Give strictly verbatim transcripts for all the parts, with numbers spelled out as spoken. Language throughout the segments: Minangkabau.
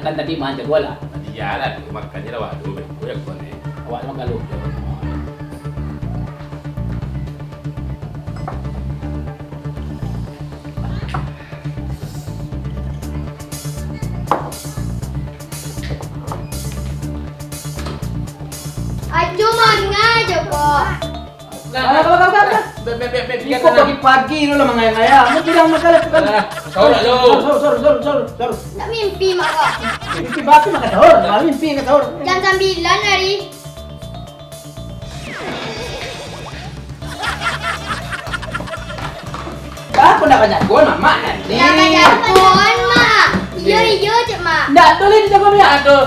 Kan tadi mah jago lah. Iyolah, makannyo lah, waduh, beko jago ni. Awak tu makan lupo. Ajo manga jo ko. Nah, nah, nah, nah, nah. Iko pagi-pagi lo lah mangayang-ngayang. Kamu bilang makan lah, bukan? Nah, sahur lah, Jo. Sahur, sahur, sahur, sahur, sahur. Nak mimpi, Mak, kok. Mimpi batu makan sahur, malah mimpi makan sahur. Jam sambilan hari. Bah, kok ndak bajagoan, Mamak, ni? Ndak bajagoan, Mak. Iyo, iyo, cek, Mak. Ndak ado lai dijagoan, Mak. Ndak ado.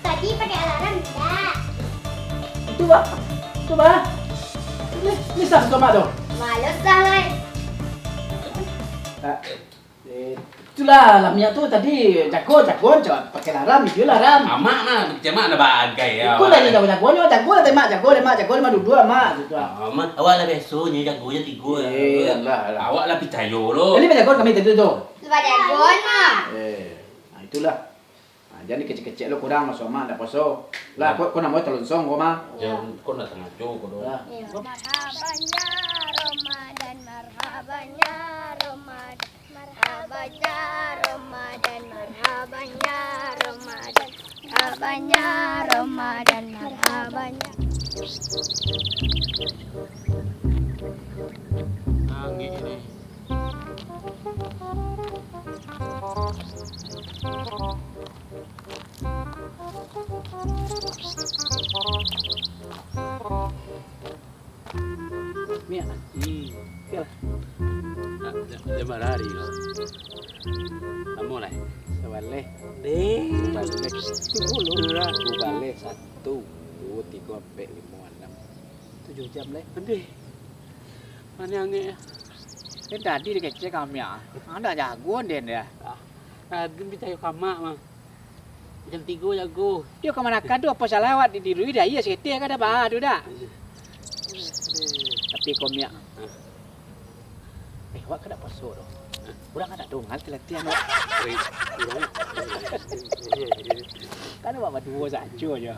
Tadi pakai alarm, ndak? Itu, Bah. Itu, Bah. Ni, ni sah tu, Mak, tu. Malas lah, lai. Ah, eh, itulah, Mak tu tadi jago, jago, cak pakai alarm, iyo alarm. Amak mah, cak Mak lah bagai, yo. Iko lah ni jago-jagonyo, jago lah, Mak, jago lah, Mak, jago lah, Mak, duduak, Mak, gitu, ah. Ah, Mak, awak lah biasonyo jago je tigo lah. Eh, alah, alah. Awak lah picayo lo. Jadi, bajago kami tadi tu. Bajago, Mak. Eh, nah, itulah. Ah, jan dikecek-kecek lo kurang, maso Mak ndak puaso. Lah, nah. Ko, ko namonyo talonsong ko mah. Jan, ko ndak sangajo ko doh. Lah. Iyo. Marhabannya Ramadan, marhabannya Ramadan, marhabannya Ramadan, marhabannya Ramadan, marhabannya Ramadan, marhabannya. Angin ini. Miak. Hmm. Oke lah. Nah, ja-, jam bara hari ko? Lamo lai? Sabaleh. Deh. Sabaleh. Duo baleh. Duo baleh. Satu, duo, tigo, ampek, limo, anam. Tujuah jam lai. Adeh. Mano angek yo? Den tadi dikecek kami ah. Ndak jago den yo. Ah, den picayo ka Mak mah. Jam tigo jago. Yo, kamanakan tu, apo salah awak di, di, di, di, iyo, saketek ka dah bah tu dak? Tapi ko Miak. Hah? Eh, awak kan dak puaso doh. Hah? Urang kan dak donga latihan awak. Oi, urang. Kan awak baduo sajo jo. Iyo.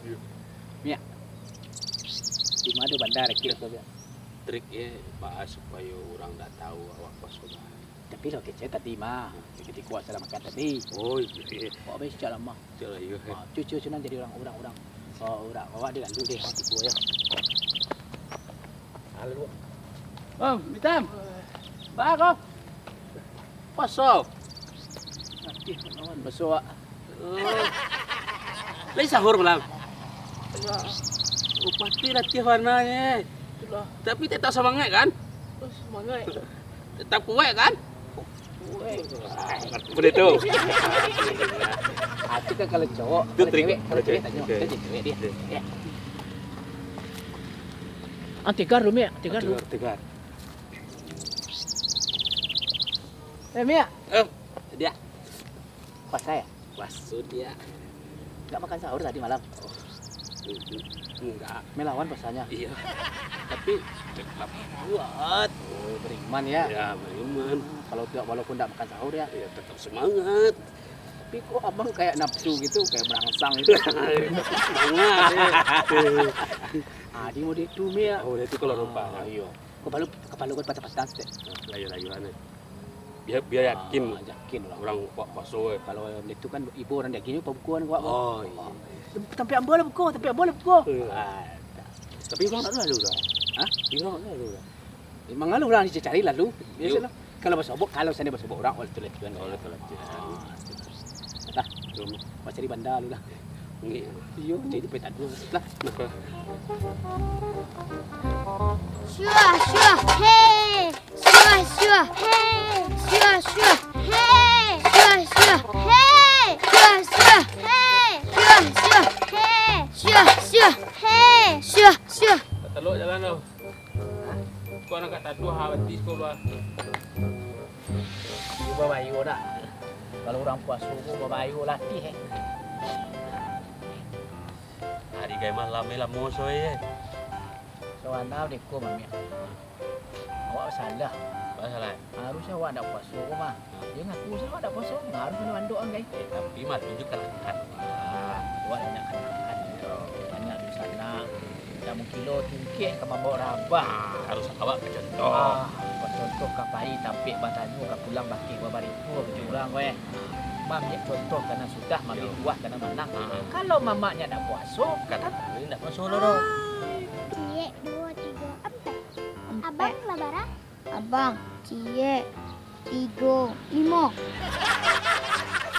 Miak. Di ma ado banda rakik ko, Miak? Trik yo, baa supayo urang dak tau awak puaso bah. Tapi lah kecek tadi mah, katiko awak salah makan tadi. Oh, iyo. Awak bacak lah mah. Cak lah, iyo. Ah, cu, cu, cu, nan jadi urang, urang, urang. Oh, urang, awak di lalu deh, katiko yo. Ah, lalu. Om, Bitam. Baa ko? Puaso. Mati, lawan puaso awak. Oh. Lai sahur malam? Lah. Oh, pasti latiah pananyo. Itulah. Tapi tetap samangaik, kan? Oh, samangaik. Tetap kuaik, kan? Kuaik. Baitu. Ah, tu kan kalau cowok, tu kalau trik, cewek, kalau trik. Cewek tanyo, oke. Itu cewek dia. Oke. Ya. Ah, tegar dulu, Miak. Tegar dulu. Tegar, tegar. Eh, Miak. Eh, dia. Puaso yo? Puaso dia. Nggak makan sahur tadi malam? Oh, enggak. Melawan puasanya? Iyo. Tapi tetap kuat. Oh, beriman yo? Yo, beriman. Kalau tidak, walaupun nggak makan sahur yo? Iyo, tetap semangat. Tapi kok abang kayak nafsu gitu, kayak merangsang gitu? Semangat, yo. Ah, di mode itu, Miak. Oh, mode itu kalau rupa. Ah, iyo. Kapalo, kapalo ko patah-patah, Stek. Layu-layuan, eh. Bia, bia yakin. Ah, yakin lah. Urang puaso, eh. Kalau itu kan ibo urang daging, pabukoan ko, Pak. Oh, iyo. Tampek ambo lah buko, tampek ambo lah buko. Iyo. Ah, tapi urang ndak lalu doh. Hah? Urang ndak lalu doh. Memang lalu urang dicari lalu. Biasolah. Kalau basobok, kalau sandai basobok urang, oh, tu lah, tu lah. Oh, tu lah, tu lah. Ah, tu lah. Lah, cari banda dulu lah. Iyo, jadi peta dulu lah. Syuah, syuah, hei. Syuah, syuah, hei. Syuah, syuah, hei. Syuah, syuah, hei. Syuah, syuah, hei. Syuah, syuah, hei. Syuah, syuah, hei. Syuah, syuah. Telok jalan tu. Kau nak kat taduah, ah, batis kau bah. Babayo dak? Kalau urang puaso ko babayo latih, eh. Ari gai malam ni lamo soe, eh. Soalnyo dek ko, Mamiak. Awak salah. Salah. Harusnyo awak ndak puaso ko mah. Dia ngaku sajo awak ndak puaso, harus kena andok kan, Kai? Eh, tapi malu jo kanakan. Ah, awak banyak kanakan. Yo. Banyak dunsanak. Ndak mungkin lo tungkek ka mambao rabah. Ah, harus awak bacontoh. Ah, bacontoh ka pai tampek batanyo ka pulang bakeh babaritu ka urang ko, eh. Maambiak contoh ka nan sudah, maambiak buah ka nan manang. Ah. Kalau mamaknyo ndak puaso, kata ndak puaso lo doh. Ciek, duo, tigo, ampek. Ampek. Abang lah bara? Abang, ciek, tigo, limo.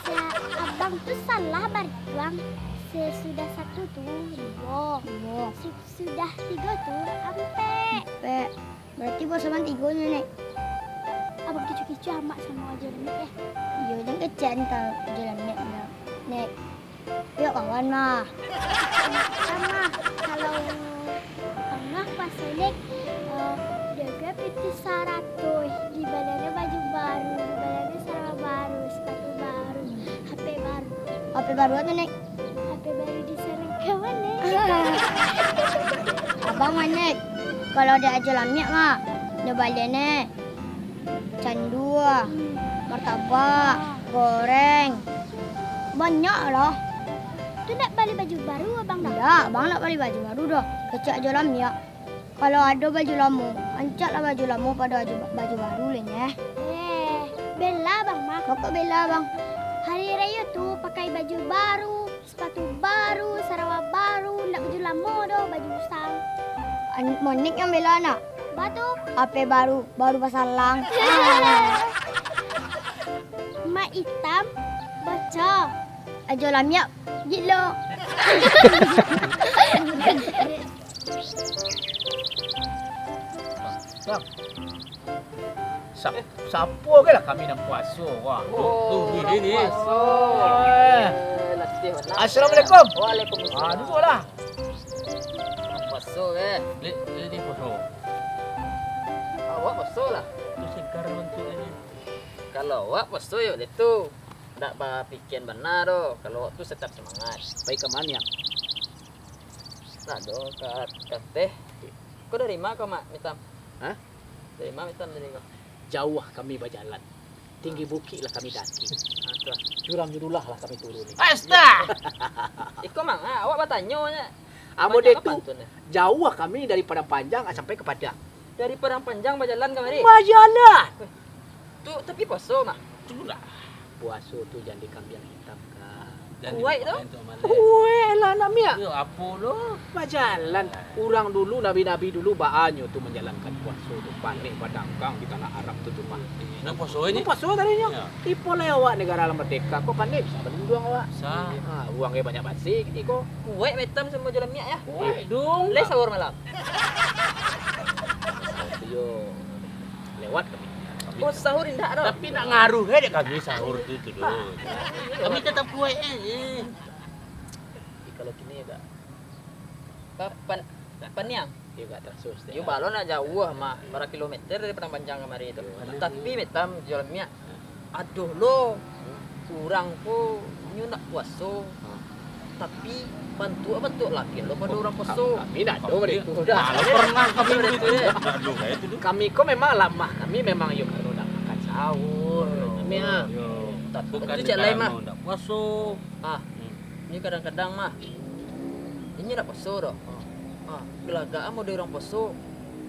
Sa-, abang tu salah barituang. Sasudah satu tu, duo. Duo. Su-, sudah tigo tu, ampek. Ampek. Barati puaso abang tigo nyo, Nek. Abang kicuah-kicuah amak samo Ajo Lamiak, eh. Iyo, jan kecek antah Ajo Lamiak, Nek. Nek. Yo, kawan mah. Kan mah, kalau tangah puaso, Nek, eh, duo puluah pitih saratuih, dibalianyo baju baru, dibalianyo sarawa baru, sapatu baru, H P baru. H P baru apo, Nek? H P baru disorang kawan, Nek. Abang mah, Nek, kalau di Ajo Lamiak mah, nyo balian, Nek. Candua, martabak, goreng. Banyak lah. Tu ndak bali baju baru abang doh? Ndak, abang ndak bali baju baru doh. Kecek Ajo Lamiak. Kalau ado baju lamo, ancaklah baju lamo pado baju, baju baru lai nyo. Eh, bela abang mah. Kok bela abang? Hari rayo tu pakai baju baru, sapatu baru, sarawa baru, ndak baju lamo doh, baju usang. An-, Monik yang bela nak? Batu. H P baru, baru basalang. Mak itam, baca. Ajo Lamiak, gilo. Bang. Sa-, sapo ge lah kami nan puaso, wah. Oh, tu, tu, urang ini. Puaso. Eh. Eh, latih bana. Assalamualaikum. Waalaikumsalam. Ah, duduaklah. Puaso ge. Lek, lek ni puaso. Awak puaso lah. Tu segar bantuaknyo. Kalau awak puaso yo, lek tu. Ndak bapikian bana doh. Kalau awak tu tetap semangat. Pai ka ma, Niang? Ndak doh, ka, ka teh. Ko dari ma ko, Mak, Mitam? Hah? Dari ma Mitam tadi ko? Jauah kami bajalan. Tinggi bukik lah kami daki. Ah, tu ah. Curam judulah lah kami turuni. Astaga! Iko manga, awak batanyo nyo. Ambo dek tu, jauah kami dari Padang Panjang, ah, sampai ka Padang. Dari Padang Panjang bajalan kamari? Bajalan! Weh, tu tapi puaso, Mak? Tu lah. Puaso tu jan dikambiang hitam. Kuaik tu? Kuaik lah, nak miak. Yo, apo lo? Bajalan. Urang dulu, nabi-nabi dulu, baa nyo tu manjalankan puaso tu. Panek badangkang di tanah Arab tu cuma. Nan puaso ni? Puaso tadinyo. Yo. Ipo lai awak negara lah merdeka, kok panek bisa balinduang awak? Bisa. Ha, urang banyak basi kini ko. Kuaik Mitam samo Ajo Lamiak yo. Kuaik dong. Lai sahur malam. Yo. Lewat kami. Oh, sahur indak doh. Tapi nak ngaruh eh dek kami sahur tu, tu doh. Kami tetap kuaik eh. Eh, kalau kini agak pa-, pan-, paniang. Iyo, agak teraso. Yo, balun nak jauah mah, bara kilometer dari Padang Panjang kamari tu. Tapi Mitam, Ajo Lamiak, adoh lo, urang ko nyo ndak puaso. Tapi bantuak-bantuak labiah lo pado urang puaso. Kami ndak ado baitu doh. Malah pernah kami baitu. Ndak ado baitu doh. Kami ko memang lamah, kami memang yo karano ndak makan sahur. Kami ah. Bukan karano ndak puaso. Ah. Ini kadang-kadang mah, inyo ndak puaso doh. Ah, galagakan model urang puaso,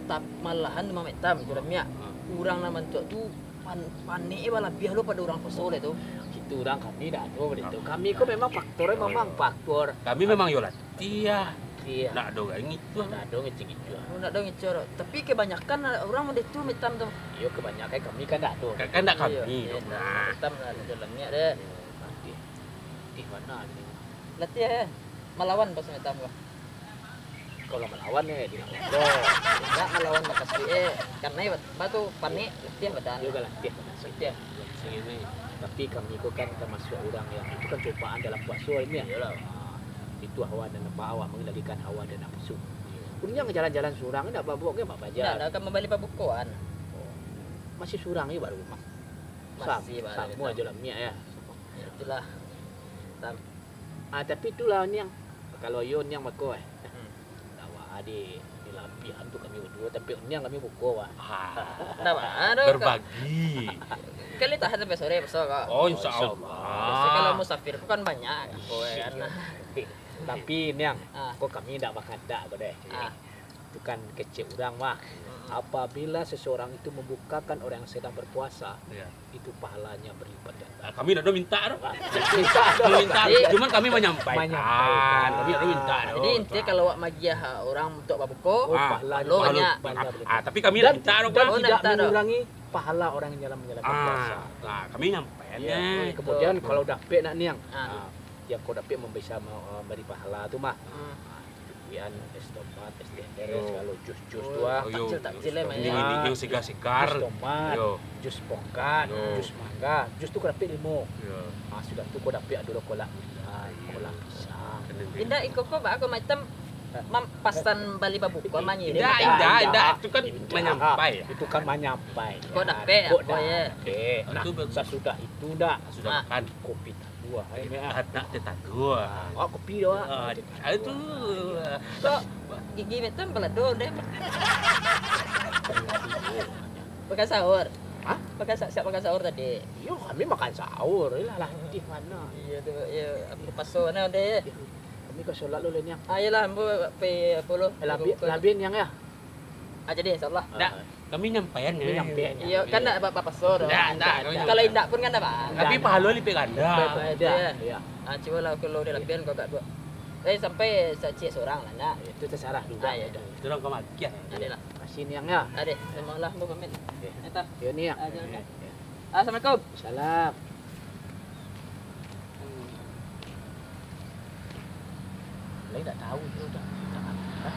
tap-, malahan tu mah Mitam, Ajo Lamiak. Urang nan bantuak tu pan-, panek balabiah lo pado urang puaso lai tu. Kito urang kami dak ado baitu. Kami ko memang faktor memang faktor. Kami memang yo latiah. Latiah. Ndak ado gai ngicuah. Ndak ado ngicuah-ngicuah. Oh, ndak ado ngicuah doh. Tapi kebanyakan urang model tu Mitam tu. Iyo, kebanyakan kami kan ndak ado. Kan, kan ndak kami. Iyo, ndak Mitam lah, Ajo Lamiak deh. Latiah. Latiah bana kini. Latiah eh. Malawan pas Mitam ko. Kalau malawan eh, dilawan doh. Indak malawan bakasuik eh. Karano batu panek, latiah badan. Iyo, latiah badan. Latiah. Tapi kami ko kan tamasuak urang yang itu kan cobaan dalam puaso ini ya. Iyolah. Ah, itu hawa dan nafsu, awak mengendalikan hawa dan nafsu. Iyo. Urang jalan-jalan surang, ndak babuak ke, Mak Fajar? Ndak, ndak akan mambali pabukoan. Oh. Masih surang juo barumah? Masih, Mak. Samo Fajar. Samo Ajo Lamiak ya. Ya, itulah. Tam. Ah, tapi itulah niang. Kalau iyo niang bako eh. Hmm. Awak adik, ni Labiah tu kami baduo, tapi niang kami buko, wah. Ah, Ndak baa doh, Kak. Berbagi. Kan boleh tahan sampai sore, puaso, Kak. Oh, insya Allah. Biaso kalau musafir ko kan banyak, ko kan. Tapi, niang, Ah. ko kami ndak mangadak ko deh. Ah. Itu kan kecek urang, wah. Mm-mm. Apabila seseorang itu membukakan orang yang sedang berpuasa, Iya. itu pahalanya berlipat ganda. Ah, kami ndak ado minta doh. Minta doh. Minta, Jadi, cuman kami manyampaikan. Manyampaikan. Kami ndak ado minta doh. Jadi, intinya kalau awak magiah, ah, urang untuak babuko, Oh, Ah, pahala pahala banyak. Pahala banyak. Ah, tapi kami Dan, ndak minta doh, dan Bang. Oh, tidak ndak minta doh. mengurangi pahala orang yang dalam menjalankan Ah, puasa. ah, kami nyampaian Iya. eh. Kemudian Betul. kalau dapek nak niang, Ah. ah, yang kau dapek membisa ma-, memberi pahala tu mah. Hmm. Ah, cucuian, es tomat, es teh, Yo. segalo jus-jus Oh, tu ah. Oh, yo. takjil, takjil, eh, Ini, banyak. ini yang segar-segar. Jus tomat, Yo. jus pokat, Yo. jus mangga. Jus tu kau dapek limo. Yo. Ah, sudah tu kau dapek ado kolak durian, Iya. kolak pisang. Kena Indak, iko ko baa ko macam Hah? mam-, pasan bali babuko mangirim. Indak, indak, indak. Itu kan Indak. menyampai. Itu kan menyampai. Kok dapek, Kok apa, ya? dapek. Nah, Itu bagus. sasudah itu ndak? Sudah Ah. makan. Kopi taguah, ai, Mek, ah. Anak tetaguah. Ah, awak kopi doh, ah. Ah, ah, itu. Kok gigi Mek Tam balado deh? Makan sahur? Hah? Makan sa-, siap makan sahur tadi? Iyo, kami makan sahur. Iyolah, lah, di mana? Iyo tu, iyo, ambo paso mano deh. Kami ka solat lo, Niang. Ah, iyolah, ambo pai apo lo? Labiah, Buka. labiah, Niang, ya? Ah, jadi, insyaallah. Ndak, kami nyampaian, Kami eh. nyampaian, Iyo, ya. kan ndak ba-, bapaso doh. Ndak, ndak, kami Kalau nyampaian. indak pun kan ndak ba. Tapi pahalo lipek ganda. Baik, baik, Iyo. dah, ya. Ah, cubolah kalau udah lapian kau agak dua. Eh, sampai sa-, ciek surang lah, ndak? Itu terserah juga. Ah, iyo, dah. Itu urang kau makian. Adolah. Makasih, Niang, ya. Adoh, samalah ambo pamit. Oke. Eh, Tam. Yo, Niang. Ah, jangan. Oke. Ah, assalamualaikum. Salam. Hmm. Lai ndak tahu tu dah. Hah?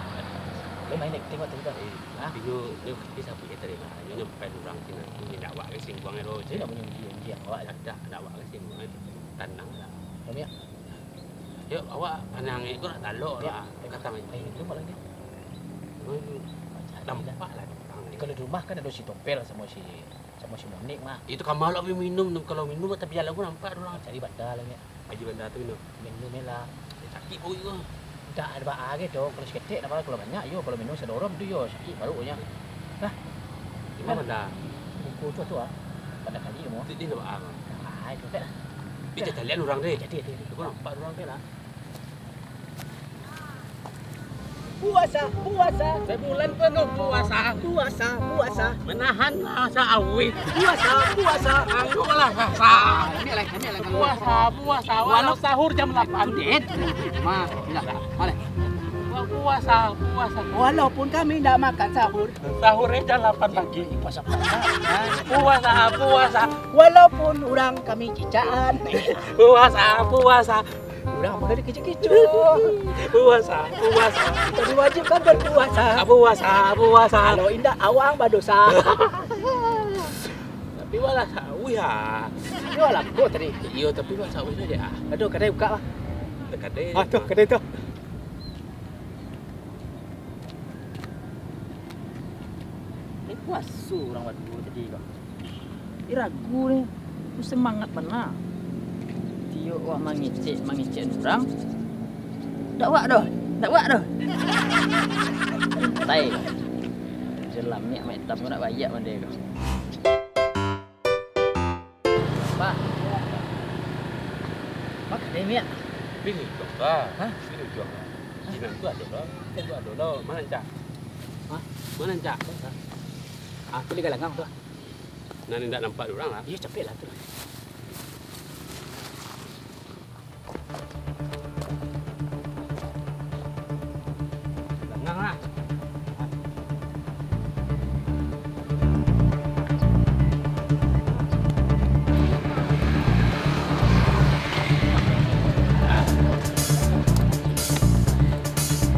Lai main akting waktu tu dah. Eh, Hah? tapi nyo, nyo kecek sapu je tadi lah. Nyo nyampai urang sini. Nyo ndak awak ke singguang tu. Dia ndak punya ujian, ujian awak. Ndak, ndak awak ke singguang. Tanang lah. Kami ya? Yo, awak pandang ikut nak talok Ya. lah. Kata main. Lain tu malah dia. Hmm. Cari lah. Nampak lah. Kalau di rumah kan ada si Tompel sama si Samo si Monik mah. Itu kama lo minum tu, kalau minum tapi jalan ko nampak urang. Cari banda lah, Mek. Aji banda tu minum. Minum je lah. Eh, sakik paruik ko. Ndak ado baa ge doh, kalau saketek ndak baa, kalau banyak yo, kalau minum sadorong tu yo, sakik paruik nyo. Nah. Di ma banda? Buku tu, tu ah. Banda kali mo. Di, di baa ko? Ah, itu kan. Di caliak urang deh. Jadi, jadi. Tu ko nampak urang. Oke lah. Puasa, puasa. Sebulan penuh puasa. Puasa, puasa. Menahan rasa awih. Puasa, puasa. Angguklah rasa. Ambil lah, ambil lah. Puasa, puasa. Walau Walau sahur jam lapan. Sudah. Ma, enggak. Boleh. Puasa, puasa. Walaupun kami ndak makan sahur. Sahurnya jam lapan pagi. Puasa, puasa. Puasa, puasa. Walaupun urang kami cicaan. Puasa, puasa. Urang model kicu-kicu. Puasa, puasa. Kita diwajibkan berpuasa. Puasa, puasa. Kalau indak, awak badosa. Tapi walah sawih ah. Iyo lah, ko tadi. Iyo, tapi walah sawih saja ah. Aduh, kadai buka lah. Kadai. Ah, tu, kadai tu. Eh, puaso urang baduo tadi ko. Ih, ragu ni. Tu semangat bana. Tiok wak mangecek, mangecek urang. Dak wak doh, dak wak doh. Santai. Jelamiak Mak Itam ko nak baiak mandai ko. Pak. Pak, kadai miak. Pilih dong, Pak. Hah? Pilih dong. Jinan tu ado lah. Tu ado lah. Mana cak? Hah? Mana cak? Ah, tu di galangang tu. Nan indak nampak urang lah. Iyo, capek lah tu. Tenang lah.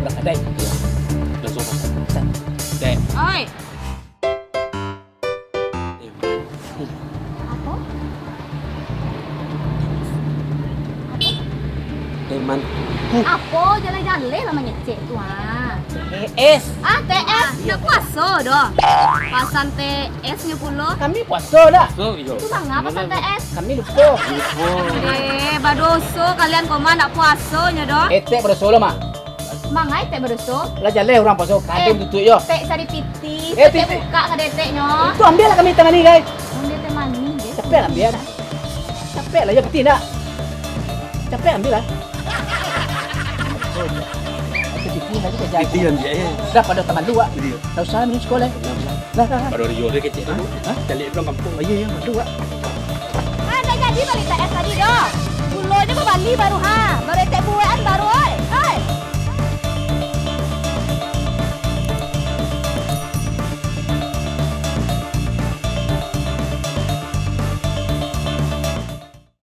Udah, kadai. Langsung pasang. Dek. Oi. Apo? Apo? Eman. Apo jaleh-jaleh lah mangecek tu, ah? T S. Ah, T S. Ndak puaso doh. Pasan T S nyo pulo. Kami puaso dak? Puaso, iyo. Tu manga pasan T S? Kami lupo. Lupo. Eh, badoso kalian ko mah, ndak puaso nyo doh. Etek badoso lo mah. Mangai tek badoso. Lah jaleh urang puaso, kadin Eh, tutuik yo. Tek sari pitih, Eh, tek pitih. Buka ka deteknyo. Tu ambiak lah kami tangah ni, guys. Ambil teh manih, guys. Capek lah ambiak. Capek lah yo, betul tak? Capek ambiak lah. Itu pitih lagi kerja. Pitih ambiak, eh. Dah pada taman luak. Iya. Tak usah minum sekolah. Dah, dah, dah. Baru Rio dia kecek tu. Hah? Calik pulang kampung. Oh, iya, iya, malu, Wak. Ah, tak jadi bali tek es tadi doh. Gulonyo babali baru ha. Baru tek buekan baru, oi.